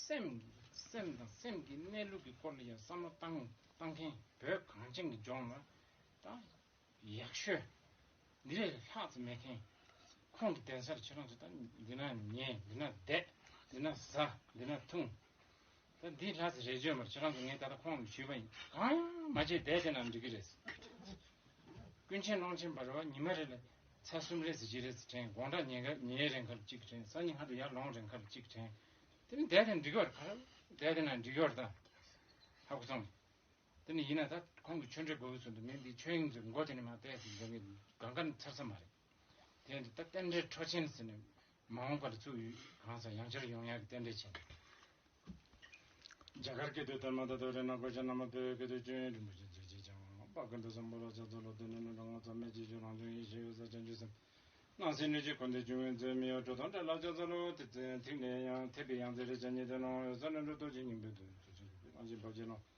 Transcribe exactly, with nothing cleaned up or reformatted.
སེམས་སེམས་དང་སེམས་ཀྱི་གནས་ལུགས་ཀྱི་སྐོར་ལ་ཡང་བསམ་བློ་བཏང་བཏང་མཁན་བོད་གངས་ཅན་གྱི་ལྗོངས་ལ་ད་ཡག་ཤོས་འདི་ལས་ལྷག་ཙམ་མེད་མཁན། ཁོང་གི་གདན་སར་ཁྱེད་རང་ཚོ་ད་འདི་ན་ཉལ། འདི་ན་བསྡད། འདི་ན་ཟ། འདི་ན་འཐུང་། ད་འདི་ལྷ་ཚེ་རེ་བརྗོད་མར་ཁྱེད་རང་ཚོ་ངས་ད་ལྟ་ཁོང་ལ་ཞུས་པ་ཡིན། གང་ཡང་མ་བྱས་བསྡད་དེ་ན་འགྲིག་གི་རེད། ཀུན་མཁྱེན་ཀློང་ཆེན་པ་རེད་བ། ཉི་མ་རེ་ལ་ཚར་གསུམ་རེ་ཟེར་གྱི་རེད་ཟེར་དྲན། དགོང་དག་ཉལ་ཁ་ཉལ་རན་ཁར་གཅིག་དྲན། སང་ཉིན་སྔ་དྲོ་ཡར་ལོངས་རན་ཁར་གཅིག་དྲན། དེ་ནི་བསྡད་དེ་འགྲིག་གི་བར་ག་རེ་བསྡད་དེ་ན་འགྲིག་གི་བར་ད་ཧ་གོ་སོང་། དེ་ནི་ཡིན་ན་ད་ཁོང་གི་ཆོས་འབྲེལ་དགོས་ཀྱི་ཚུལ་དུ་མིན་འདི་ཆོས་དབྱིངས་ཀྱི་མགོ་དེ་ནི་མ་བལྟས་ཟིན་འདོན་གྱི་གང་ག་ནི་ཚར་ས་མ་རེད། དེ་འདི་ད་རྟེན་འབྲེལ་འཕྲོ་ཆེན་ཟེར་ནས་མ་འོངས་པ་ལ་ཚུགས་ཡོད་གང་ཟག་ཡང་བསྐྱར་ཡོང་ཡག་གི་རྟེན་འབྲེལ་ཆེན། རྒྱ་གར་སྐད་དུ་དར་མ་དར་དུ་རེ་ན་གོ་ཆ་ན་མ་བོད་སྐད་དུ་སྐྱོན་ཡོན་རིན་པོ་ཆེ་མཛོད་ཅེས་ཀྱང་པ་ཀུན་ཏུ་བཟང་པོ་ལ་ཕྱག་འཚལ་ལོ། དོན་ནི་ལུས་དང་ངག་ཚང་མས་ཅི་བྱུང་རང་བྱུང་ཡེ་ཤེས་འོད་གསལ་བྱང་ཆུབ་སེམས། སྣང་སྲིད་སྣོད་བཅུད་ཀུན་ཏུ་འབྱུང་བའི་མཛོད། མི་གཡོ་འགྲོ་དོན་བྲལ་ལ་ཕྱག་འཚལ་ལོ། དེ་ཚེ་ཐིག་ལེ་ཡང་ཐེག་པའི་ཡང་རྩེ་རེ་བྱ་ཉིད་དོན་ནོ། འོད་གསལ་ལྷུན་གྲུབ་རྡོ་རྗེ་སྙིང་པོའི་དོན་ཚུལ་ཆེན་པོའི་རང་བཞིན་བབ་ཅན་ནོ།